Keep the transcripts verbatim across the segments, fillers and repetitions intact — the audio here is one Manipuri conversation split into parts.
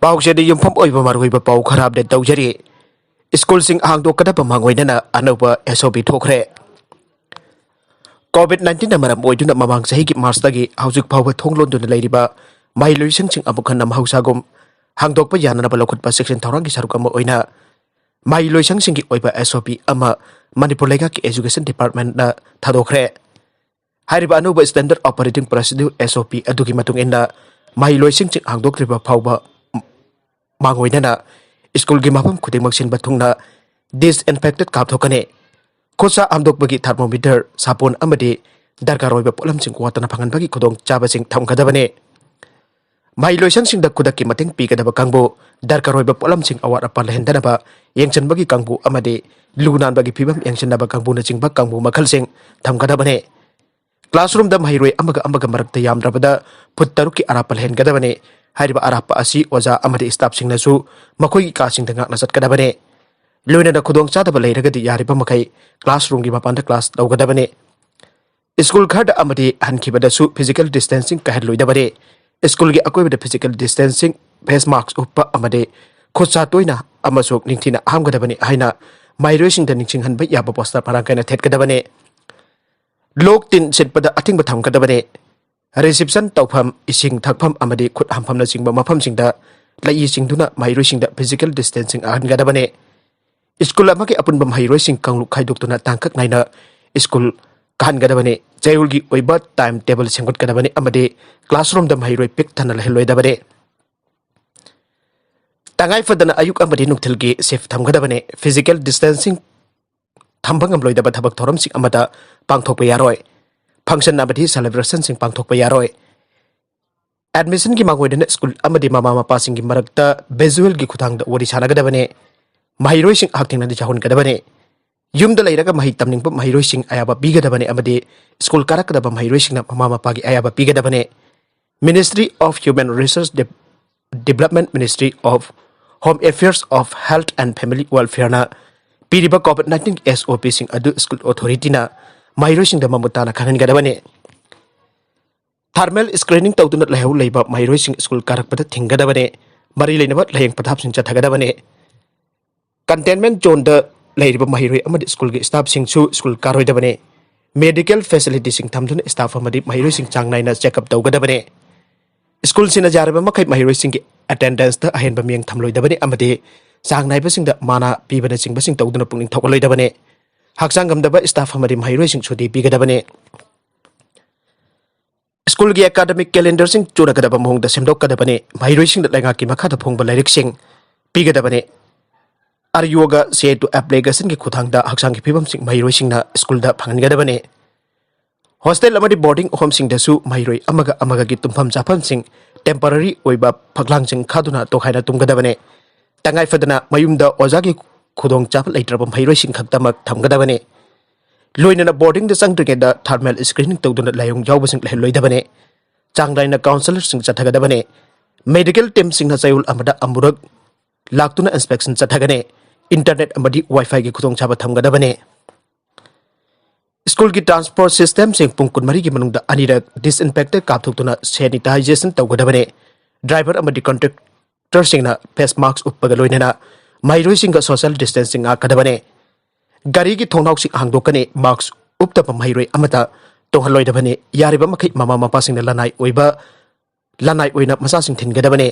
ꯄꯥꯎꯁꯦꯗ ꯌꯨꯝꯐꯝ ꯑꯣꯏꯕ ꯃꯔꯨꯑꯣꯏꯕ ꯄꯥꯎ ꯈꯔ ꯑꯞꯗꯦꯠ ꯇꯧꯖꯔꯤ꯫ ꯁ꯭ꯀꯨꯜꯁꯤꯡ ꯍꯥꯡꯗꯣꯛꯀꯗꯕ ꯃꯥꯡꯑꯣꯏꯅꯅ ꯑꯅꯧꯕ ꯑꯦꯁ ꯑꯣ ꯄꯤ ꯊꯣꯛꯈ꯭ꯔꯦ꯫ ꯀꯣꯚꯤꯗ ꯅꯥꯏꯟꯇꯤꯟꯅ ꯃꯔꯝ ꯑꯣꯏꯗꯨꯅ ꯃꯃꯥꯡ ꯆꯍꯤꯒꯤ ꯃꯥꯔꯆꯇꯒꯤ ꯍꯧꯖꯤꯛ ꯐꯥꯎꯕ ꯊꯣꯡ ꯂꯣꯟꯗꯨꯅ ꯂꯩꯔꯤꯕ ꯃꯍꯩꯂꯣꯏꯁꯪꯁꯤꯡ ꯑꯃꯨꯛ ꯍꯟꯅ ꯃꯍꯧꯁꯥꯒꯨꯝ ꯍꯥꯡꯗꯣꯛꯄ ꯌꯥꯅꯅꯕ ꯂꯧꯈꯠꯄ ꯆꯦꯛꯁꯤꯟ ꯊꯧꯔꯥꯡꯒꯤ ꯁꯔꯨꯛ ꯑꯃ ꯑꯣꯏꯅ ꯃꯍꯩꯂꯣꯏꯁꯪꯁꯤꯡꯒꯤ ꯑꯣꯏꯕ ꯑꯦꯁ ꯑꯣ ꯄꯤ ꯑꯃ ꯃꯅꯤꯄꯨꯔ ꯂꯩꯉꯥꯛꯀꯤ ꯑꯦꯖꯨꯀꯦꯁꯟ ꯗꯤꯄꯥꯔꯠꯃꯦꯟꯠꯅ ꯊꯥꯗꯣꯛꯈ꯭ꯔꯦ꯫ ꯍꯥꯏꯔꯤꯕ ꯑꯅꯧꯕ ꯁ꯭ꯇꯦꯟꯗꯔꯗ ꯑꯣꯄꯔꯦꯇꯤꯡ ꯄ꯭ꯔꯣꯁꯤꯗ꯭ꯌꯨꯔ, ꯑꯦꯁ ꯑꯣ ꯄꯤ, ꯑꯗꯨꯒꯤ ꯃꯇꯨꯡ ꯏꯟꯅ ꯃꯍꯩꯂꯣꯏꯁꯪꯁꯤꯡ ꯍꯥꯡꯗꯣꯛꯇ꯭ꯔꯤꯕ ꯐꯥꯎꯕ ꯃꯥꯡꯑꯣꯏꯅꯅ ꯁ꯭ꯀꯨꯜꯒꯤ ꯃꯐꯝ ꯈꯨꯗꯤꯡꯃꯛ ꯁꯤꯟꯕ ꯊꯨꯡꯅ ꯗꯤꯁꯏꯟꯐꯦꯛꯇꯦꯟꯠ ꯀꯥꯞꯊꯣꯛꯀꯅꯤ꯫ ꯈꯨꯠꯁꯥ ꯍꯥꯝꯗꯣꯛꯄꯒꯤ ꯊꯥꯔꯃꯣꯃꯤꯇꯔ, ꯁꯥꯄꯣꯟ ꯑꯃꯗꯤ ꯗꯔꯀꯥꯔ ꯑꯣꯏꯕ ꯄꯣꯠꯂꯝꯁꯤꯡ ꯋꯥꯠꯇꯅ ꯐꯪꯍꯟꯕꯒꯤ ꯈꯨꯗꯣꯡꯆꯥꯕꯁꯤꯡ ꯊꯝꯒꯗꯕꯅꯤ꯫ ꯃꯍꯩꯂꯣꯏꯁꯪꯁꯤꯡꯗ ꯈꯨꯗꯛꯀꯤ ꯃꯇꯦꯡ ꯄꯤꯒꯗꯕ ꯀꯥꯡꯕꯨ, ꯗꯔꯀꯥꯔ ꯑꯣꯏꯕ ꯄꯣꯠꯂꯝꯁꯤꯡ ꯑꯋꯥꯠ ꯑꯄꯥ ꯂꯩꯍꯟꯗꯅꯕ ꯌꯦꯡꯁꯤꯟꯕꯒꯤ ꯀꯥꯡꯕꯨ ꯑꯃꯗꯤ ꯂꯨ ꯅꯥꯟꯕꯒꯤ ꯐꯤꯕꯝ ꯌꯦꯡꯁꯤꯟꯅꯕ ꯀꯥꯡꯕꯨꯅꯆꯤꯡꯕ ꯀꯥꯡꯕꯨ ꯃꯈꯜꯁꯤꯡ ꯊꯝꯒꯗꯕꯅꯤ꯫ ꯀ꯭ꯂꯥꯁꯔꯨꯝꯗ ꯃꯍꯩꯔꯣꯏ ꯑꯃꯒ ꯑꯃꯒ ꯃꯔꯛꯇ ꯌꯥꯝꯗ꯭ꯔꯕꯗ ꯐꯨꯠ ꯇꯔꯨꯛꯀꯤ ꯑꯔꯥꯞꯄ ꯂꯩꯍꯟꯒꯗꯕꯅꯤ꯫ ꯍꯥꯏꯔꯤꯕ ꯑꯔꯥꯞꯄ ꯑꯁꯤ ꯑꯣꯖꯥ ꯑꯃꯗꯤ ꯁ꯭ꯇꯥꯐꯁꯤꯡꯅꯁꯨ ꯃꯈꯣꯏꯒꯤ ꯀꯥꯁꯤꯡꯗ ꯉꯥꯛꯅ ꯆꯠꯀꯗꯕꯅꯤ꯫ ꯂꯣꯏꯅꯅ ꯈꯨꯗꯣꯡꯆꯥꯗꯕ ꯂꯩꯔꯒꯗꯤ ꯌꯥꯔꯤꯕ ꯃꯈꯩ ꯀ꯭ꯂꯥꯁꯔꯨꯝꯒꯤ ꯃꯄꯥꯟꯗ ꯀ꯭ꯂꯥꯁ ꯂꯧꯒꯗꯕꯅꯤ꯫ ꯁ꯭ꯀꯨꯜ ꯈꯔꯗ ꯑꯃꯗꯤ ꯍꯟꯈꯤꯕꯗꯁꯨ ꯐꯤꯖꯤꯀꯦꯜ ꯗꯤꯁꯇꯦꯟꯁꯤꯡ ꯀꯥꯏꯍꯜꯂꯣꯏꯗꯕꯅꯤ꯫ ꯁ꯭ꯀꯨꯜꯒꯤ ꯑꯀꯣꯏꯕꯗ ꯐꯤꯖꯤꯀꯦꯜ ꯗꯤꯁꯇꯦꯟꯁꯤꯡ, ꯐꯦꯁ ꯃꯥꯁꯛ ꯎꯞꯄ ꯑꯃꯗꯤ ꯈꯨꯠ ꯁꯥ ꯇꯣꯏꯅ ꯑꯃꯁꯨꯡ ꯅꯤꯡꯊꯤꯅ ꯍꯥꯝꯒꯗꯕꯅꯤ ꯍꯥꯏꯅ ꯃꯍꯩꯔꯣꯏꯁꯤꯡꯗ ꯅꯤꯡꯁꯤꯡꯍꯟꯕ ꯌꯥꯕ ꯄꯣꯁꯇꯔ ꯃꯔꯥꯡ ꯀꯥꯏꯅ ꯊꯦꯠꯀꯗꯕꯅꯤ꯫ ꯂꯣꯛ ꯇꯤꯟ ꯁꯤꯠꯄꯗ ꯑꯊꯤꯡꯕ ꯊꯝꯒꯗꯕꯅꯤ꯫ ꯔꯤꯁꯤꯞꯁꯟ ꯇꯧꯐꯝ, ꯏꯁꯤꯡ ꯊꯛꯐꯝ ꯑꯃꯗꯤ ꯈꯨꯠ ꯍꯥꯝꯐꯝꯅꯆꯤꯡꯕ ꯃꯐꯝꯁꯤꯡꯗ ꯂꯩꯏ ꯆꯤꯡꯗꯨꯅ ꯃꯍꯩꯔꯣꯏꯁꯤꯡꯗ ꯐꯤꯖꯤꯀꯦꯜ ꯗꯤꯁꯇꯦꯟꯁꯤꯡ ꯌꯥꯍꯟꯒꯗꯕꯅꯤ꯫ ꯁ꯭ꯀꯨꯜ ꯑꯃꯒꯤ ꯑꯄꯨꯟꯕ ꯃꯍꯩꯔꯣꯏꯁꯤꯡ ꯀꯥꯡꯂꯨꯞ ꯈꯥꯏꯗꯣꯛꯇꯨꯅ ꯇꯥꯡꯀꯛ ꯅꯥꯏꯅ ꯁ꯭ꯀꯨꯜ ꯀꯥꯍꯟꯒꯗꯕꯅꯤ꯫ ꯆꯌꯣꯜꯒꯤ ꯑꯣꯏꯕ ꯇꯥꯏꯝ ꯇꯦꯕꯜ ꯁꯦꯝꯒꯠꯀꯗꯕꯅꯤ ꯑꯃꯗꯤ ꯀ꯭ꯂꯥꯁꯔꯨꯝꯗ ꯃꯍꯩꯔꯣꯏ ꯄꯤꯛ ꯊꯟꯅ ꯂꯩꯍꯜꯂꯣꯏꯗꯕꯅꯤ꯫ ꯇꯉꯥꯏ ꯐꯗꯅ ꯑꯌꯨꯛ ꯑꯃꯗꯤ ꯅꯨꯡꯊꯤꯜꯒꯤ ꯁꯤꯐ ꯊꯝꯒꯗꯕꯅꯤ꯫ ꯐꯤꯖꯤꯀꯦꯜ ꯗꯤꯁꯇꯦꯟꯁꯤꯡ ꯊꯝꯕ ꯉꯝꯂꯣꯏꯗꯕ ꯊꯕꯛ ꯊꯧꯔꯝꯁꯤꯡ ꯑꯃꯠꯇ ꯄꯥꯡꯊꯣꯛꯄ ꯌꯥꯔꯣꯏ꯫ ꯐꯪꯁꯟ ꯑꯃꯗꯤ ꯁꯦꯂꯦꯕ꯭ꯔꯦꯁꯟꯁꯤꯡ ꯄꯥꯡꯊꯣꯛꯄ ꯌꯥꯔꯣꯏ꯫ ꯑꯦꯗꯃꯤꯁꯟꯒꯤ ꯃꯥꯡꯑꯣꯏꯅꯅ ꯁ꯭ꯀꯨꯜ ꯑꯃꯗꯤ ꯃꯃꯥ ꯃꯄꯥꯁꯤꯡꯒꯤ ꯃꯔꯛꯇ ꯚꯤꯖꯨꯑꯦꯜꯒꯤ ꯈꯨꯠꯊꯥꯡꯗ ꯋꯥꯔꯤ ꯁꯥꯟꯅꯒꯗꯕꯅꯤ꯫ ꯃꯍꯩꯔꯣꯏꯁꯤꯡ ꯍꯛꯊꯦꯡꯅꯅ ꯌꯥꯎꯍꯟꯒꯗꯕꯅꯤ꯫ ꯌꯨꯝꯗ ꯂꯩꯔꯒ ꯃꯍꯩ ꯇꯝꯅꯤꯡꯕ ꯃꯍꯩꯔꯣꯏꯁꯤꯡ ꯑꯌꯥꯕ ꯄꯤꯒꯗꯕꯅꯤ ꯑꯃꯗꯤ ꯁ꯭ꯀꯨꯜ ꯀꯥꯔꯛꯀꯗꯕ ꯃꯍꯩꯔꯣꯏꯁꯤꯡꯅ ꯃꯃꯥ ꯃꯄꯥꯒꯤ ꯑꯌꯥꯕ ꯄꯤꯒꯗꯕꯅꯤ꯫ Ministry of Human Resource Dev-, Development, Ministry of Home Affairs, of Health and Family Welfareꯅ ꯄꯤꯔꯤꯕ ꯀꯣꯚꯤꯗ ꯅꯥꯏꯟꯇꯤꯟ ꯑꯦꯁ ꯑꯣ ꯄꯤꯁꯤꯡ ꯑꯗꯨ ꯁ꯭ꯀꯨꯜ ꯑꯣꯊꯣꯔꯤꯇꯤꯅ ꯃꯍꯩꯔꯣꯏꯁꯤꯡꯗ ꯃꯃꯨꯠ ꯇꯥꯅ ꯈꯪꯍꯟꯒꯗꯕꯅꯤ꯫ ꯊꯔꯃꯦꯜ ꯁ꯭ꯀ꯭ꯔꯤꯅꯤꯡ ꯇꯧꯗꯨꯅ ꯂꯩꯍꯧ ꯂꯩꯕ ꯃꯍꯩꯔꯣꯏꯁꯤꯡ ꯁ꯭ꯀꯨꯜ ꯀꯥꯔꯛꯄꯗ ꯊꯤꯡꯒꯗꯕꯅꯤ꯫ ꯃꯔꯤ ꯂꯩꯅꯕ ꯂꯥꯏꯌꯦꯡ ꯄꯊꯥꯞꯁꯤꯡ ꯆꯠꯊꯒꯗꯕꯅꯤ꯫ ꯀꯟꯇꯦꯟꯃꯦꯟ ꯖꯣꯟꯗ ꯂꯩꯔꯤꯕ ꯃꯍꯩꯔꯣꯏ ꯑꯃꯗꯤ ꯁ꯭ꯀꯨꯜꯒꯤ ꯁ꯭ꯇꯥꯐꯁꯤꯡꯁꯨ ꯁ꯭ꯀꯨꯜ ꯀꯥꯔꯣꯏꯗꯕꯅꯤ꯫ ꯃꯦꯗꯤꯀꯦꯜ ꯐꯦꯁꯤꯂꯤꯇꯤꯁꯤꯡ ꯊꯝꯗꯨꯅ ꯁ꯭ꯇꯥꯐ ꯑꯃꯗꯤ ꯃꯍꯩꯔꯣꯏꯁꯤꯡ ꯆꯥꯡ ꯅꯥꯏꯅ ꯆꯦꯛꯑꯞ ꯇꯧꯒꯗꯕꯅꯤ꯫ ꯁ꯭ꯀꯨꯜꯁꯤꯡꯅ ꯌꯥꯔꯤꯕ ꯃꯈꯩ ꯃꯍꯩꯔꯣꯏꯁꯤꯡꯒꯤ ꯑꯦꯇꯦꯟꯗꯦꯟꯁꯇ ꯑꯍꯦꯟꯕ ꯃꯤꯠꯌꯦꯡ ꯊꯝꯂꯣꯏꯗꯕꯅꯤ ꯑꯃꯗꯤ ꯆꯥꯡ ꯅꯥꯏꯕꯁꯤꯡꯗ ꯃꯥꯅꯥ ꯄꯤꯕꯅꯆꯤꯡꯕꯁꯤꯡ ꯇꯧꯗꯨꯅ ꯄꯨꯛꯅꯤꯡ ꯊꯧꯒꯠꯂꯣꯏꯗꯕꯅꯤ꯫ ꯍꯛꯆꯥꯡ ꯉꯝꯗꯕ ꯁ꯭ꯇꯥꯐ ꯑꯃꯗꯤ ꯃꯍꯩꯔꯣꯏꯁꯤꯡ ꯁꯨꯇꯤ ꯄꯤꯒꯗꯕꯅꯤ꯫ ꯁ꯭ꯀꯨꯜꯒꯤ ꯑꯦꯀꯥꯗꯃꯤꯛ ꯀꯦꯂꯦꯟꯗꯔꯁꯤꯡ ꯆꯨꯅꯒꯗꯕ ꯃꯑꯣꯡꯗ ꯁꯦꯝꯗꯣꯛꯀꯗꯕꯅꯤ꯫ ꯃꯍꯩꯔꯣꯏꯁꯤꯡꯗ ꯂꯩꯉꯥꯛꯀꯤ ꯃꯈꯥꯗ ꯐꯣꯡꯕ ꯂꯥꯏꯔꯤꯛꯁꯤꯡ ꯄꯤꯒꯗꯕꯅꯤ꯫ ꯑꯥꯔꯌꯣꯒ ꯁꯦ ꯇꯨ ꯑꯦꯄ꯭ꯂꯤꯀꯦꯁꯟꯒꯤ ꯈꯨꯠꯊꯥꯡꯗ ꯍꯛꯆꯥꯡꯒꯤ ꯐꯤꯕꯝꯁꯤꯡ ꯃꯍꯩꯔꯣꯏꯁꯤꯡꯅ ꯁ꯭ꯀꯨꯜꯗ ꯐꯪꯍꯟꯒꯗꯕꯅꯤ꯫ ꯍꯣꯁꯇꯦꯜ ꯑꯃꯗꯤ ꯕꯣꯔꯗꯤꯡ ꯍꯣꯝꯁꯤꯡꯗꯁꯨ ꯃꯍꯩꯔꯣꯏ ꯑꯃꯒ ꯑꯃꯒꯒꯤ ꯇꯨꯝꯐꯝ ꯆꯥꯐꯝꯁꯤꯡ ꯇꯦꯝꯄꯔꯔꯤ ꯑꯣꯏꯕ ꯐꯛꯂꯥꯡꯁꯤꯡ ꯈꯥꯗꯨꯅ ꯇꯣꯈꯥꯏꯅ ꯇꯨꯝꯒꯗꯕꯅꯤ꯫ ꯇꯉꯥꯏ ꯐꯗꯅ ꯃꯌꯨꯝꯗ ꯑꯣꯖꯥꯒꯤ ꯈꯨꯗꯣꯡꯆꯥꯕ ꯂꯩꯇ꯭ꯔꯕ ꯃꯍꯩꯔꯣꯏꯁꯤꯡ ꯈꯛꯇꯃꯛ ꯊꯝꯒꯗꯕꯅꯤ꯫ ꯂꯣꯏꯅꯅ ꯕꯣꯔꯗꯤꯡꯗ ꯆꯪꯗ꯭ꯔꯤꯉꯩꯗ ꯊꯔꯃꯦꯜ ꯁ꯭ꯀ꯭ꯔꯤꯅꯤꯡ ꯇꯧꯗꯨꯅ ꯂꯥꯏꯑꯣꯡ ꯌꯥꯎꯕꯁꯤꯡ ꯂꯩꯍꯜꯂꯣꯏꯗꯕꯅꯤ꯫ ꯆꯥꯡ ꯅꯥꯏꯅ ꯀꯥꯎꯟꯁꯦꯂꯔꯁꯤꯡ ꯆꯠꯊꯒꯗꯕꯅꯤ꯫ ꯃꯦꯗꯤꯀꯦꯜ ꯇꯤꯝꯁꯤꯡꯅ ꯆꯌꯣꯜ ꯑꯃꯗ ꯑꯃꯨꯔꯛ ꯂꯥꯛꯇꯨꯅ ꯏꯟꯁꯄꯦꯛꯁꯟ ꯆꯠꯊꯒꯅꯤ꯫ ꯏꯟꯇꯔꯅꯦꯠ ꯑꯃꯗꯤ ꯋꯥꯏꯐꯥꯏꯒꯤ ꯈꯨꯗꯣꯡꯆꯥꯕ ꯊꯝꯒꯗꯕꯅꯤ꯫ ꯁ꯭ꯀꯨꯜꯒꯤ ꯇ꯭ꯔꯥꯟꯁꯄꯣꯔꯠ ꯁꯤꯁꯇꯦꯝꯁꯤꯡ ꯄꯨꯡ ꯀꯨꯟꯃꯔꯤꯒꯤ ꯃꯅꯨꯡꯗ ꯑꯅꯤꯔꯛ ꯗꯤꯁꯏꯟꯐꯦꯛꯇꯦꯟ ꯀꯥꯞꯊꯣꯛꯇꯨꯅ ꯁꯦꯅꯤꯇꯥꯏꯖꯦꯁꯟ ꯇꯧꯒꯗꯕꯅꯤ꯫ ꯗ꯭ꯔꯥꯏꯚꯔ ꯑꯃꯗꯤ ꯀꯟꯗꯛꯇꯔꯁꯤꯡꯅ ꯐꯦꯁ ꯃꯥꯁꯛ ꯎꯞꯄꯒ ꯂꯣꯏꯅꯅ ꯃꯍꯩꯔꯣꯏꯁꯤꯡꯒ ꯁꯣꯁꯤꯌꯦꯜ ꯗꯤꯁꯇꯦꯟꯁꯤꯡ ꯉꯥꯛꯀꯗꯕꯅꯤ꯫ ꯒꯥꯔꯤꯒꯤ ꯊꯣꯡꯅꯥꯎꯁꯤꯡ ꯍꯥꯡꯗꯣꯛꯀꯅꯤ꯫ ꯃꯥꯁꯛ ꯎꯞꯇꯕ ꯃꯍꯩꯔꯣꯏ ꯑꯃꯠꯇ ꯇꯣꯡꯍꯜꯂꯣꯏꯗꯕꯅꯤ꯫ ꯌꯥꯔꯤꯕ ꯃꯈꯩ ꯃꯃꯥ ꯃꯄꯥꯁꯤꯡꯅ ꯂꯅꯥꯏ ꯑꯣꯏꯕ, ꯂꯅꯥꯏ ꯑꯣꯏꯅ ꯃꯆꯥꯁꯤꯡ ꯊꯤꯟꯒꯗꯕꯅꯤ꯫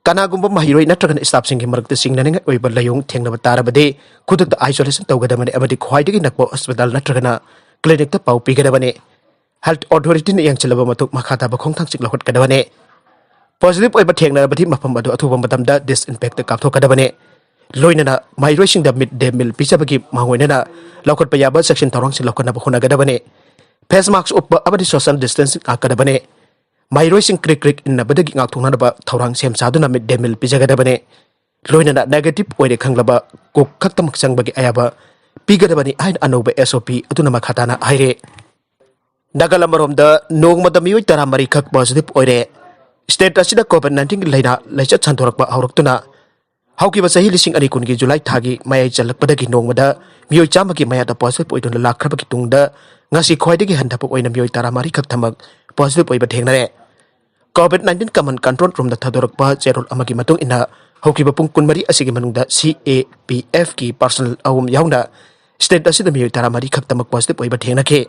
ꯀꯅꯥꯒꯨꯝꯕ ꯃꯍꯩꯔꯣꯏ ꯅꯠꯇ꯭ꯔꯒꯅ ꯁ꯭ꯇꯥꯐꯁꯤꯡꯒꯤ ꯃꯔꯛꯇ ꯆꯤꯡꯅꯅꯤꯡꯉꯥꯏ ꯑꯣꯏꯕ ꯂꯥꯏꯑꯣꯡ ꯊꯦꯡꯅꯕ ꯇꯥꯔꯕꯗꯤ ꯈꯨꯗꯛꯇ ꯑꯥꯏꯁꯣꯂꯦꯁꯟ ꯇꯧꯒꯗꯕꯅꯤ ꯑꯃꯗꯤ ꯈ꯭ꯋꯥꯏꯗꯒꯤ ꯅꯛꯄ ꯍꯣꯁꯄꯤꯇꯥꯜ ꯅꯠꯇ꯭ꯔꯒꯅ ꯀ꯭ꯂꯤꯅꯤꯛꯇ ꯄꯥꯎ ꯄꯤꯒꯗꯕꯅꯤ꯫ ꯍꯦꯜꯊ ꯑꯣꯊꯣꯔꯤꯇꯤꯅ ꯌꯦꯡꯁꯤꯜꯂꯕ ꯃꯇꯨꯡ ꯃꯈꯥ ꯇꯥꯕ ꯈꯣꯡꯊꯥꯡꯁꯤꯡ ꯂꯧꯈꯠꯀꯗꯕꯅꯤ꯫ ꯄꯣꯖꯤꯇꯤꯚ ꯑꯣꯏꯕ ꯊꯦꯡꯅꯔꯕꯗꯤ ꯃꯐꯝ ꯑꯗꯨ ꯑꯊꯨꯕ ꯃꯇꯝꯗ ꯗꯤꯁꯏꯟꯐꯦꯛꯇ ꯀꯥꯞꯊꯣꯛꯀꯗꯕꯅꯤ꯫ ꯂꯣꯏꯅꯅ ꯃꯍꯩꯔꯣꯏꯁꯤꯡꯗ ꯃꯤꯗ ꯗꯦ ꯃꯤꯜ ꯄꯤꯖꯕꯒꯤ ꯃꯥꯡꯑꯣꯏꯅꯅ ꯂꯧꯈꯠꯄ ꯌꯥꯕ ꯆꯦꯛꯁꯤꯟ ꯊꯧꯔꯥꯡꯁꯤꯡ ꯂꯧꯈꯠꯅꯕ ꯍꯣꯠꯅꯒꯗꯕꯅꯤ꯫ ꯐꯦꯁ ꯃꯥꯁꯛ ꯎꯞꯄ ꯑꯃꯗꯤ ꯁꯣꯁꯤꯌꯦꯜ ꯗꯤꯁꯇꯦꯟꯁꯤꯡ ꯉꯥꯛꯀꯗꯕꯅꯤ꯫ ꯃꯍꯩꯔꯣꯏꯁꯤꯡ ꯀ꯭ꯔꯤꯛ ꯀ꯭ꯔꯤꯛ ꯏꯟꯅꯕꯗꯒꯤ ꯉꯥꯛꯊꯣꯛꯅꯅꯕ ꯊꯧꯔꯥꯡ ꯁꯦꯝ ꯁꯥꯗꯨꯅ ꯃꯤꯗ ꯗꯦ ꯃꯤꯜ ꯄꯤꯖꯒꯗꯕꯅꯤ꯫ ꯂꯣꯏꯅꯅ ꯅꯦꯒꯦꯇꯤꯚ ꯑꯣꯏꯔꯦ ꯈꯪꯂꯕ ꯀꯣꯛ ꯈꯛꯇꯃꯛ ꯆꯪꯕꯒꯤ ꯑꯌꯥꯕ ꯄꯤꯒꯗꯕꯅꯤ ꯍꯥꯏꯅ ꯑꯅꯧꯕ ꯑꯦꯁ ꯑꯣ ꯄꯤ ꯑꯗꯨꯅ ꯃꯈꯥ ꯇꯥꯅ ꯍꯥꯏꯔꯦ꯫ ꯅꯥꯒꯥꯂꯝ ꯑꯃꯔꯣꯝꯗ ꯅꯣꯡꯃꯗ ꯃꯤꯑꯣꯏ ꯇꯔꯥꯃꯔꯤ ꯈꯛ ꯄꯣꯖꯤꯇꯤꯚ ꯑꯣꯏꯔꯦ꯫ ꯁ꯭ꯇꯦꯠ ꯑꯁꯤꯗ ꯀꯣꯚꯤꯗ ꯅꯥꯏꯟꯇꯤꯟꯒꯤ ꯂꯥꯏꯅꯥ ꯂꯥꯏꯆꯠ ꯁꯟꯗꯣꯔꯛꯄ ꯍꯧꯔꯛꯇꯨꯅ ꯍꯧꯈꯤꯕ ꯆꯍꯤ ꯂꯤꯁꯤꯡ ꯑꯅꯤ ꯀꯨꯟꯒꯤ ꯖꯨꯂꯥꯏ ꯊꯥꯒꯤ ꯃꯌꯥꯏ ꯆꯜꯂꯛꯄꯗꯒꯤ ꯅꯣꯡꯃꯗ ꯃꯤꯑꯣꯏ ꯆꯥꯝꯃꯒꯤ ꯃꯌꯥꯗ ꯄꯣꯖꯤꯇꯤꯚ ꯑꯣꯏꯗꯨꯅ ꯂꯥꯛꯈ꯭ꯔꯕꯒꯤ ꯇꯨꯡꯗ ꯉꯁꯤ ꯈ꯭ꯋꯥꯏꯗꯒꯤ ꯍꯟꯊꯕ ꯑꯣꯏꯅ ꯃꯤꯑꯣꯏ ꯇꯔꯥꯃꯔꯤ ꯈꯛꯇꯃꯛ ꯄꯣꯖꯤꯇꯤꯚ ꯑꯣꯏꯕ ꯊꯦꯡꯅꯔꯦ꯫ COVID nineteen Common Control Roomꯗ ꯊꯥꯗꯣꯔꯛꯄ ꯆꯦꯔꯣꯜ ꯑꯃꯒꯤ ꯃꯇꯨꯡ ꯏꯟꯅ, ꯍꯧꯈꯤꯕ ꯄꯨꯡ ꯀꯨꯟꯃꯔꯤ ꯑꯁꯤꯒꯤ ꯃꯅꯨꯡꯗ C A P Fꯀꯤ personnel ꯑꯍꯨꯝ ꯌꯥꯎꯅ state ꯑꯁꯤꯗ ꯃꯤꯑꯣꯏ ꯇꯔꯥꯃꯔꯤ ꯈꯛꯇꯃꯛ positive ꯑꯣꯏꯕ ꯊꯦꯡꯅꯈꯤ꯫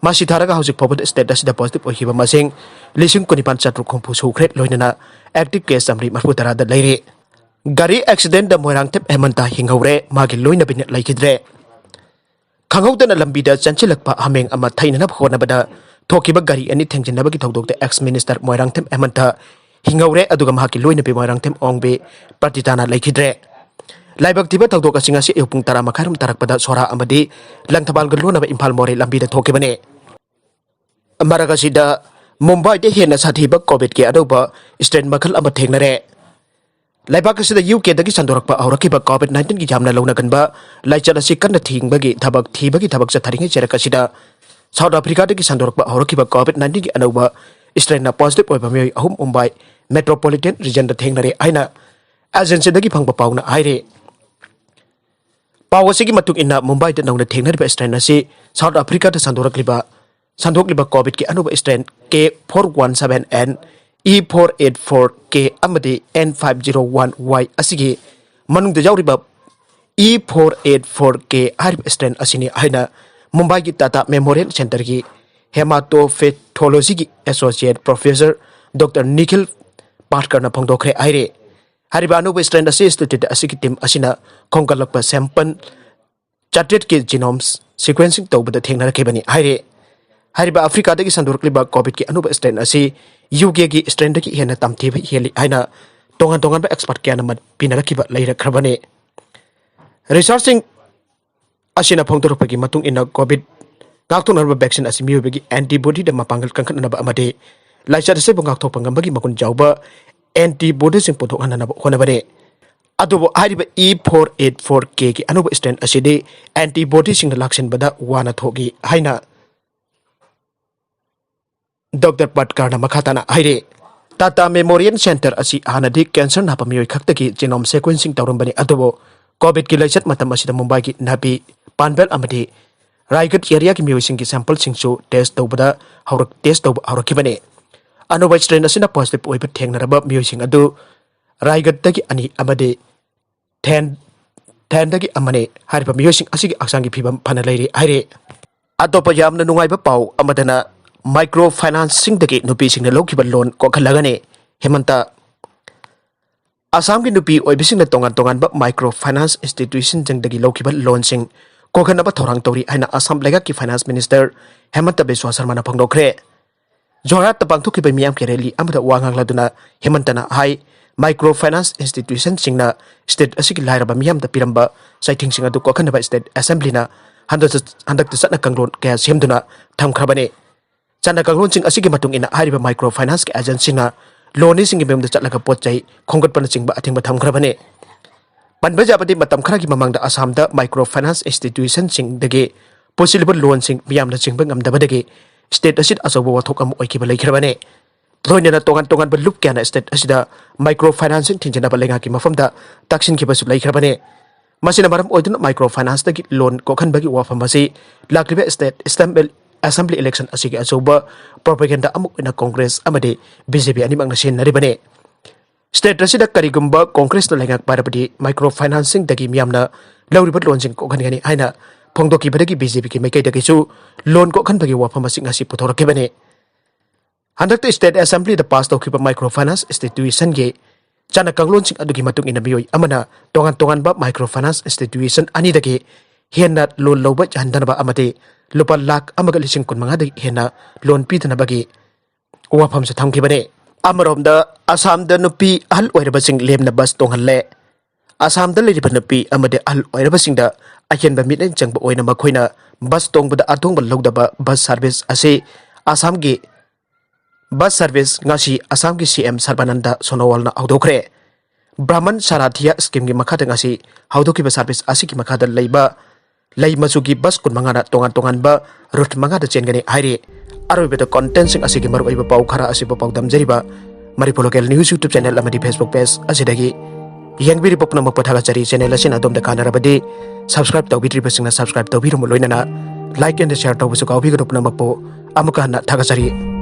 ꯃꯁꯤ ꯊꯥꯔꯒ ꯍꯧꯖꯤꯛ ꯐꯥꯎꯕꯗ state ꯑꯁꯤꯗ positive ꯑꯣꯏꯈꯤꯕ ꯃꯁꯤꯡ ꯂꯤꯁꯤꯡ ꯀꯨꯟꯅꯤꯄꯥꯟ ꯆꯥꯇ꯭ꯔꯨꯛ ꯍꯨꯝꯐꯨ ꯁꯨꯈ꯭ꯔꯦ, ꯂꯣꯏꯅꯅ active case ꯆꯥꯃꯔꯤ ꯃꯔꯤꯐꯨ ꯇꯔꯥꯗ ꯂꯩꯔꯤ꯫ ꯒꯥꯔꯤ accidentꯗ ꯃꯣꯏꯔꯥꯡꯊꯦꯝ ꯍꯦꯃꯟꯇ ꯍꯤꯡꯍꯧꯔꯦ, ꯃꯥꯒꯤ ꯂꯣꯏꯅꯕꯤꯅ ꯂꯩꯈꯤꯗ꯭ꯔꯦ꯫ ꯈꯪꯍꯧꯗꯅ ꯂꯝꯕꯤꯗ ꯆꯦꯟꯁꯤꯜꯂꯛꯄ ꯍꯥꯃꯦꯡ ꯑꯃ ꯊꯩꯅꯅꯕ ꯍꯣꯠꯅꯕꯗ ꯊꯣꯛꯈꯤꯕ ꯒꯥꯔꯤ ꯑꯅꯤ ꯊꯦꯡꯖꯤꯟꯅꯕꯒꯤ ꯊꯧꯗꯣꯛꯇ ex minister ꯃꯣꯏꯔꯥꯡꯊꯦꯝ ꯍꯦꯃꯟꯇ ꯍꯤꯡꯍꯧꯔꯦ, ꯑꯗꯨꯒ ꯃꯍꯥꯛꯀꯤ ꯂꯣꯏꯅꯕꯤ ꯃꯣꯏꯔꯥꯡꯊꯦꯝ ꯑꯣꯡꯕꯤ ꯄ꯭ꯔꯇꯤꯇꯥꯅ ꯂꯩꯈꯤꯗ꯭ꯔꯦ꯫ ꯂꯥꯏꯕꯛ ꯊꯤꯕ ꯊꯧꯗꯣꯛ ꯑꯁꯤ ꯉꯁꯤ ꯑꯌꯨꯛ ꯄꯨꯡ ꯇꯔꯥ ꯃꯈꯥꯏꯔꯣꯝ ꯇꯥꯔꯛꯄꯗ ꯁꯣꯔꯥ ꯑꯃꯗꯤ ꯂꯪꯊꯕꯥꯜꯒ ꯂꯣꯟꯅꯕ ꯏꯝꯐꯥꯜ ꯃꯣꯔꯦ ꯂꯝꯕꯤꯗ ꯊꯣꯛꯈꯤꯕꯅꯤ꯫ ꯃꯔꯛ ꯑꯁꯤꯗ ꯃꯨꯝꯕꯥꯏꯗ ꯍꯦꯟꯅ ꯁꯥꯊꯤꯕ COVIDꯀꯤ ꯑꯅꯧꯕ strain ꯃꯈꯜ ꯑꯃ ꯊꯦꯡꯅꯔꯦ꯫ ꯂꯩꯕꯥꯛ ꯑꯁꯤꯗ UKꯗꯒꯤ ꯁꯟꯗꯣꯔꯛꯄ ꯍꯧꯔꯛꯈꯤꯕ COVID nineteen ꯌꯥꯝꯅ ꯂꯧꯅꯒꯟꯕ ꯂꯥꯏꯆꯠ ꯑꯁꯤ ꯀꯟꯅ ꯊꯤꯡꯕꯒꯤ ꯊꯕꯛ, ꯊꯤꯕꯒꯤ ꯊꯕꯛ ꯆꯠꯊꯔꯤꯉꯩ ꯆꯩꯔꯛ ꯑꯁꯤꯗ South Africaꯗꯒꯤ ꯁꯟꯗꯣꯔꯛꯄ ꯍꯧꯔꯛꯈꯤꯕ COVID nineteen ꯑꯅꯧꯕ strainꯅ positive ꯑꯣꯏꯕ ꯃꯤꯑꯣꯏ ꯑꯍꯨꯝ ꯃꯨꯝꯕꯥꯏ metropolitan regionꯗ ꯊꯦꯡꯅꯔꯦ ꯍꯥꯏꯅ agencyꯗꯒꯤ ꯐꯪꯕ ꯄꯥꯎꯅ ꯍꯥꯏꯔꯤ꯫ ꯄꯥꯎ ꯑꯁꯤꯒꯤ ꯃꯇꯨꯡ ꯏꯟꯅ, ꯃꯨꯝꯕꯥꯏꯗ ꯅꯧꯅ ꯊꯦꯡꯅꯔꯤꯕ strain ꯑꯁꯤ South Africaꯗ ꯁꯟꯗꯣꯔꯛꯂꯤꯕ, ꯁꯟꯗꯣꯛꯂꯤꯕ COVIDꯀꯤ ꯑꯅꯧꯕ strain K four one seven N, E four eight four K ꯑꯃꯗꯤ N five zero one Y ꯑꯁꯤꯒꯤ ꯃꯅꯨꯡꯗ ꯌꯥꯎꯔꯤꯕ E four eight four K ꯍꯥꯏꯔꯤꯕ strain ꯑꯁꯤꯅꯤ ꯍꯥꯏꯅ ꯃꯨꯝꯕꯥꯏꯒꯤ Tata Memorial Centreꯒꯤ Hematopathologyꯒꯤ Associate Professor Doctor Nikhil Patkharꯅ ꯐꯣꯡꯗꯣꯛꯈ꯭ꯔꯦ ꯍꯥꯏꯔꯦ꯫ ꯍꯥꯏꯔꯤꯕ ꯑꯅꯧꯕ strain ꯑꯁꯤ institute ꯑꯁꯤꯒꯤ team ꯑꯁꯤꯅ ꯈꯣꯝꯒꯠꯂꯛꯄ sample ꯆꯥꯇ꯭ꯔꯦꯠꯀꯤ genome sequencing ꯇꯧꯕꯗ ꯊꯦꯡꯅꯔꯛꯈꯤꯕꯅꯤ ꯍꯥꯏꯔꯤ꯫ ꯍꯥꯏꯔꯤꯕ Africaꯗꯒꯤ ꯁꯟꯗꯣꯔꯛꯂꯤꯕ COVIDꯀꯤ ꯑꯅꯧꯕ strain ꯑꯁꯤ UKꯒꯤ strainꯗꯒꯤ ꯍꯦꯟꯅ ꯇꯝꯊꯤꯕ ꯍꯦꯜꯂꯤ ꯍꯥꯏꯅ ꯇꯣꯉꯥꯟ ꯇꯣꯉꯥꯟꯕ expert ꯀꯌꯥꯅ ꯃꯠ ꯄꯤꯅꯔꯛꯈꯤꯕ ꯂꯩꯔꯛꯈ꯭ꯔꯕꯅꯤ꯫ Researchꯁꯤꯡ ꯑꯁꯤꯅ ꯐꯣꯡꯗꯣꯔꯛꯄꯒꯤ ꯃꯇꯨꯡ ꯏꯟꯅ, COVID ꯉꯥꯛꯊꯣꯛꯅꯅꯕ vaccine ꯑꯁꯤ ꯃꯤꯑꯣꯏꯕꯒꯤ antibodyꯗ ꯃꯄꯥꯡꯒꯜ ꯀꯟꯈꯠꯅꯅꯕ ꯑꯃꯗꯤ ꯂꯥꯏꯆꯠ ꯑꯁꯤꯕꯨ ꯉꯥꯛꯊꯣꯛꯄ ꯉꯝꯕꯒꯤ ꯃꯒꯨꯟ ꯆꯥꯎꯕ antibodyꯁꯤꯡ ꯄꯨꯊꯣꯛꯍꯟꯅꯅꯕ ꯍꯣꯠꯅꯕꯅꯤ꯫ ꯑꯗꯨꯕꯨ ꯍꯥꯏꯔꯤꯕ E four eight four Kꯒꯤ ꯑꯅꯧꯕ strain ꯑꯁꯤꯗꯤ antibodyꯁꯤꯡꯅ ꯂꯥꯛꯁꯤꯟꯕꯗ ꯋꯥꯅ ꯊꯣꯛꯏ ꯍꯥꯏꯅ Doctor Patkharꯅ ꯃꯈꯥ ꯇꯥꯅ ꯍꯥꯏꯔꯤ꯫ Tata Memorial Centre ꯑꯁꯤ ꯍꯥꯟꯅꯗꯤ cancer ꯅꯥꯕ ꯃꯤꯑꯣꯏ ꯈꯛꯇꯒꯤ genome sequencing ꯇꯧꯔꯝꯕꯅꯤ, ꯑꯗꯨꯕꯨ COVIDꯀꯤ ꯂꯥꯏꯆꯠ ꯃꯇꯝ ꯑꯁꯤꯗ ꯃꯨꯝꯕꯥꯏꯒꯤ Navi Panvel ꯑꯃꯗꯤ Raigad areaꯒꯤ ꯃꯤꯑꯣꯏꯁꯤꯡꯒꯤ sampleꯁꯤꯡꯁꯨ test ꯇꯧꯕꯗ ꯍꯧꯔꯛ-, test ꯇꯧꯕ ꯍꯧꯔꯛꯈꯤꯕꯅꯤ꯫ ꯑꯅꯧꯕ strain ꯑꯁꯤꯅ positive ꯑꯣꯏꯕ ꯊꯦꯡꯅꯔꯕ ꯃꯤꯑꯣꯏꯁꯤꯡ ꯑꯗꯨ ꯔꯥꯏꯒꯠꯇꯒꯤ ꯑꯅꯤ ꯑꯃꯗꯤ ꯊꯦꯟ ꯊꯦꯟꯗꯒꯤ ꯑꯃꯅꯤ꯫ ꯍꯥꯏꯔꯤꯕ ꯃꯤꯑꯣꯏꯁꯤꯡ ꯑꯁꯤꯒꯤ ꯍꯛꯆꯥꯡꯒꯤ ꯐꯤꯕꯝ ꯐꯅ ꯂꯩꯔꯤ ꯍꯥꯏꯔꯤ꯫ ꯑꯇꯣꯞꯄ ꯌꯥꯝꯅ ꯅꯨꯡꯉꯥꯏꯕ ꯄꯥꯎ ꯑꯃꯗꯅ, ꯃꯥꯏꯀ꯭ꯔꯣ ꯐꯥꯏꯅꯥꯟꯁꯁꯤꯡꯗꯒꯤ ꯅꯨꯄꯤꯁꯤꯡꯅ ꯂꯧꯈꯤꯕ ꯂꯣꯟ ꯀꯣꯛꯍꯜꯂꯒꯅꯤ꯫ ꯍꯦꯃꯟꯇ꯫ ꯑꯁꯥꯝꯒꯤ ꯅꯨꯄꯤ ꯑꯣꯏꯕꯤꯁꯤꯡꯅ ꯇꯣꯉꯥꯟ ꯇꯣꯉꯥꯟꯕ ꯃꯥꯏꯀ꯭ꯔꯣ ꯐꯥꯏꯅꯥꯟꯁ ꯏꯟꯁꯇꯤꯇ꯭ꯌꯨꯁꯟꯁꯤꯡꯗꯒꯤ ꯂꯧꯈꯤꯕ ꯂꯣꯟꯁꯤꯡ ꯀꯣꯛꯍꯟꯅꯕ ꯊꯧꯔꯥꯡ ꯇꯧꯔꯤ ꯍꯥꯏꯅ ꯑꯁꯥꯝ ꯂꯩꯉꯥꯛꯀꯤ ꯐꯥꯏꯅꯥꯟꯁ ꯃꯤꯅꯤꯁꯇꯔ ꯍꯦꯃꯟꯇ ꯕꯤꯁ꯭ꯋꯥ ꯁꯔꯃꯅ ꯐꯣꯡꯗꯣꯛꯈ꯭ꯔꯦ꯫ ꯖꯣꯔꯍꯥꯠꯇ ꯄꯥꯡꯊꯣꯛꯈꯤꯕ ꯃꯤꯌꯥꯝꯒꯤ ꯔꯦꯂꯤ ꯑꯃꯗ ꯋꯥ ꯉꯥꯡꯂꯗꯨꯅ ꯍꯦꯃꯟꯇꯅ ꯍꯥꯏ, ꯃꯥꯏꯀ꯭ꯔꯣ ꯐꯥꯏꯅꯥꯟꯁ ꯏꯟꯁꯇꯤꯇ꯭ꯌꯨꯁꯟꯁꯤꯡꯅ ꯁ꯭ꯇꯦꯠ ꯑꯁꯤꯒꯤ ꯂꯥꯏꯔꯕ ꯃꯤꯌꯥꯝꯗ ꯄꯤꯔꯝꯕ ꯆꯩꯊꯦꯡꯁꯤꯡ ꯑꯗꯨ ꯀꯣꯛꯍꯟꯅꯕ ꯁ꯭ꯇꯦꯠ ꯑꯦꯁꯦꯝꯕ꯭ꯂꯤꯅ ꯍꯟꯗꯛꯇ, ꯍꯟꯗꯛꯇ ꯆꯠꯅ ꯀꯥꯡꯂꯣꯟ ꯀꯌꯥ ꯁꯦꯝꯗꯨꯅ ꯊꯝꯈ꯭ꯔꯕꯅꯤ꯫ ꯆꯠꯅ ꯀꯥꯡꯂꯣꯟꯁꯤꯡ ꯑꯁꯤꯒꯤ ꯃꯇꯨꯡ ꯏꯟꯅ ꯍꯥꯏꯔꯤꯕ ꯃꯥꯏꯀ꯭ꯔꯣ ꯐꯥꯏꯅꯥꯟꯁꯀꯤ ꯑꯦꯖꯦꯟꯁꯤꯡꯅ ꯂꯣꯟ ꯃꯤꯁꯤꯡꯒꯤ ꯃꯌꯨꯝꯗ ꯆꯠꯂꯒ ꯄꯣꯠ ꯆꯩ ꯈꯣꯝꯒꯠꯄꯅꯆꯤꯡꯕ ꯑꯊꯤꯡꯕ ꯊꯝꯈ꯭ꯔꯕꯅꯤ꯫ ꯄꯟꯕ ꯌꯥꯕꯗꯤ, ꯃꯇꯝ ꯈꯔꯒꯤ ꯃꯃꯥꯡꯗ ꯑꯁꯥꯝꯗ ꯃꯥꯏꯀ꯭ꯔꯣ ꯐꯥꯏꯅꯥꯟꯁ ꯏꯟꯁꯇꯤꯇ꯭ꯌꯨꯁꯟꯁꯤꯡꯗꯒꯤ ꯄꯨꯁꯤꯜꯂꯤꯕ ꯂꯣꯟꯁꯤꯡ ꯃꯤꯌꯥꯝꯅ ꯆꯤꯡꯕ ꯉꯝꯗꯕꯗꯒꯤ ꯁ꯭ꯇꯦꯠ ꯑꯁꯤꯗ ꯑꯆꯧꯕ ꯋꯥꯊꯣꯛ ꯑꯃ ꯑꯣꯏꯈꯤꯕ ꯂꯩꯈ꯭ꯔꯕꯅꯤ꯫ ꯂꯣꯏꯅꯅ ꯇꯣꯉꯥꯟ ꯇꯣꯉꯥꯟꯕ ꯂꯨꯞ ꯀꯌꯥꯅ ꯁ꯭ꯇꯦꯠ ꯑꯁꯤꯗ ꯃꯥꯏꯀ꯭ꯔꯣ ꯐꯥꯏꯅꯥꯟꯁꯤꯡ ꯊꯤꯡꯖꯤꯟꯅꯕ ꯂꯩꯉꯥꯛꯀꯤ ꯃꯐꯝꯗ ꯇꯛꯁꯤꯟꯈꯤꯕꯁꯨ ꯂꯩꯈ꯭ꯔꯕꯅꯤ꯫ ꯃꯁꯤꯅ ꯃꯔꯝ ꯑꯣꯏꯗꯨꯅ ꯃꯥꯏꯀ꯭ꯔꯣ ꯐꯥꯏꯅꯥꯟꯁꯇꯒꯤ ꯂꯣꯟ ꯀꯣꯛꯍꯟꯕꯒꯤ ꯋꯥꯐꯝ ꯑꯁꯤ ꯂꯥꯛꯂꯤꯕ ꯁ꯭ꯇꯦꯠ ꯑꯦꯁꯦꯝꯕ꯭ꯂꯤ ꯏꯂꯦꯛꯁꯟ ꯑꯁꯤꯒꯤ ꯑꯆꯧꯕ ꯄ꯭ꯔꯣꯄꯦꯒꯦꯟꯗꯥ ꯑꯃ ꯑꯣꯏꯅ ꯀꯣꯡꯒ꯭ꯔꯦꯁ ꯑꯃꯗꯤ ꯕꯤ ꯖꯦ ꯄꯤ ꯑꯅꯤꯃꯛꯅ ꯁꯤꯖꯤꯟꯅꯔꯤꯕꯅꯤ꯫ ꯁ꯭ꯇꯦꯠ ꯑꯁꯤꯗ ꯀꯔꯤꯒꯨꯝꯕ ꯀꯣꯡꯒ꯭ꯔꯦꯁꯅ ꯂꯩꯉꯥꯛ ꯄꯥꯏꯔꯕꯗꯤ ꯃꯥꯏꯀ꯭ꯔꯣ ꯐꯥꯏꯅꯥꯟꯁꯁꯤꯡꯗꯒꯤ ꯃꯤꯌꯥꯝꯅ ꯂꯧꯔꯤꯕ ꯂꯣꯟꯁꯤꯡ ꯀꯣꯛꯍꯟꯒꯅꯤ ꯍꯥꯏꯅ ꯐꯣꯡꯗꯣꯛꯈꯤꯕꯗꯒꯤ ꯕꯤ ꯖꯦ ꯄꯤꯒꯤ ꯃꯥꯏꯀꯩꯗꯒꯤꯁꯨ ꯂꯣꯟ ꯀꯣꯛꯍꯟꯕꯒꯤ ꯋꯥꯐꯝ ꯑꯁꯤ ꯉꯁꯤ ꯄꯨꯊꯣꯔꯛꯈꯤꯕꯅꯤ꯫ ꯍꯟꯗꯛꯇ ꯁ꯭ꯇꯦꯠ ꯑꯦꯁꯦꯝꯕ꯭ꯂꯤꯗ ꯄꯥꯁ ꯇꯧꯈꯤꯕ ꯃꯥꯏꯀ꯭ꯔꯣ ꯐꯥꯏꯅꯥꯟꯁ ꯏꯟꯁꯇꯤꯇ꯭ꯌꯨꯁꯟꯒꯤ ꯆꯠꯅ ꯀꯥꯡꯂꯣꯟꯁꯤꯡ ꯑꯗꯨꯒꯤ ꯃꯇꯨꯡ ꯏꯟꯅ ꯃꯤꯑꯣꯏ ꯑꯃꯅ ꯇꯣꯉꯥꯟ ꯇꯣꯉꯥꯟꯕ ꯃꯥꯏꯀ꯭ꯔꯣ ꯐꯥꯏꯅꯥꯟꯁ ꯏꯟꯁꯇꯤꯇ꯭ꯌꯨꯁꯟ ꯑꯅꯤꯗꯒꯤ ꯍꯦꯟꯅ ꯂꯣꯟ ꯂꯧꯕ ꯌꯥꯍꯟꯗꯅꯕ ꯑꯃꯗꯤ ꯂꯨꯄꯥ ꯂꯥꯈ ꯑꯃꯒ ꯂꯤꯁꯤꯡ ꯀꯨꯟꯃꯉꯥꯗꯒꯤ ꯍꯦꯟꯅ ꯂꯣꯟ ꯄꯤꯗꯅꯕꯒꯤ ꯋꯥꯐꯝꯁꯨ ꯊꯝꯈꯤꯕꯅꯤ꯫ ꯑꯃꯔꯣꯝꯗ, ꯑꯁꯥꯝꯗ ꯅꯨꯄꯤ ꯑꯍꯜ ꯑꯣꯏꯔꯕꯁꯤꯡ ꯂꯦꯝꯅ ꯕꯁ ꯇꯣꯡꯍꯜꯂꯦ꯫ ꯑꯁꯥꯝꯗ ꯂꯩꯔꯤꯕ ꯅꯨꯄꯤ ꯑꯃꯗꯤ ꯑꯍꯜ ꯑꯣꯏꯔꯕꯁꯤꯡꯗ ꯑꯍꯦꯟꯕ ꯃꯤꯠꯌꯦꯡ ꯆꯪꯕ ꯑꯣꯏꯅ ꯃꯈꯣꯏꯅ ꯕꯁ ꯇꯣꯡꯕꯗ ꯑꯇꯣꯡꯕ ꯂꯧꯗꯕ ꯕꯁ ꯁꯥꯔꯚꯤꯁ ꯑꯁꯤ ꯑꯁꯥꯝꯒꯤ ꯕꯁ ꯁꯥꯔꯚꯤꯁ ꯉꯁꯤ ꯑꯁꯥꯝꯒꯤ ꯁꯤ ꯑꯦꯝ ꯁꯔꯕꯥꯅꯟꯗ ꯁꯣꯅꯣꯋꯥꯜꯅ ꯍꯧꯗꯣꯛꯈ꯭ꯔꯦ꯫ ꯕ꯭ꯔꯥꯍꯃꯟ ꯁꯥꯔꯥꯊꯤꯌꯥ ꯁ꯭ꯀꯤꯝꯒꯤ ꯃꯈꯥꯗ ꯉꯁꯤ ꯍꯧꯗꯣꯛꯈꯤꯕ ꯁꯥꯔꯚꯤꯁ ꯑꯁꯤꯒꯤ ꯃꯈꯥꯗ ꯂꯩꯕ ꯂꯩ ꯃꯆꯨꯒꯤ ꯕꯁ ꯀꯨꯟꯃꯉꯥꯅ ꯇꯣꯉꯥꯟ ꯇꯣꯉꯥꯟꯕ ꯔꯨꯠ ꯃꯉꯥꯗ ꯆꯦꯟꯒꯅꯤ ꯍꯥꯏꯔꯤ꯫ ꯑꯔꯣꯏꯕꯗ ꯀꯣꯟꯇꯦꯟꯁꯤꯡ ꯑꯁꯤꯒꯤ ꯃꯔꯨꯑꯣꯏꯕ ꯄꯥꯎ ꯈꯔ ꯑꯁꯤꯕꯨ ꯄꯥꯎꯗꯝꯖꯔꯤꯕ Manipur local news YouTube channel ꯑꯃꯗꯤ ꯐꯦꯁꯕꯨꯛ ꯄꯦꯖ ꯑꯁꯤꯗꯒꯤ꯫ ꯌꯦꯡꯕꯤꯔꯤꯕ ꯄꯨꯝꯅꯃꯛꯄꯨ ꯊꯥꯒꯠꯆꯔꯤ꯫ ꯆꯦꯅꯦꯜ ꯑꯁꯤꯅ ꯑꯗꯣꯝꯗ ꯀꯥꯟꯅꯔꯕꯗꯤ ꯁꯕꯁꯀ꯭ꯔꯥꯏꯕ ꯇꯧꯕꯤꯗ꯭ꯔꯤꯕꯁꯤꯡꯅ ꯁꯕꯁꯀ꯭ꯔꯥꯏꯕ ꯇꯧꯕꯤꯔꯝꯃꯨ, ꯂꯣꯏꯅꯅ ꯂꯥꯏꯛ ꯑꯦꯟ ꯁꯤꯌꯔ ꯇꯧꯕꯁꯨ ꯀꯥꯎꯕꯤꯒꯅꯨ꯫ ꯄꯨꯝꯅꯃꯛꯄꯨ ꯑꯃꯨꯛꯀ ꯍꯟꯅ ꯊꯥꯒꯠꯆꯔꯤ꯫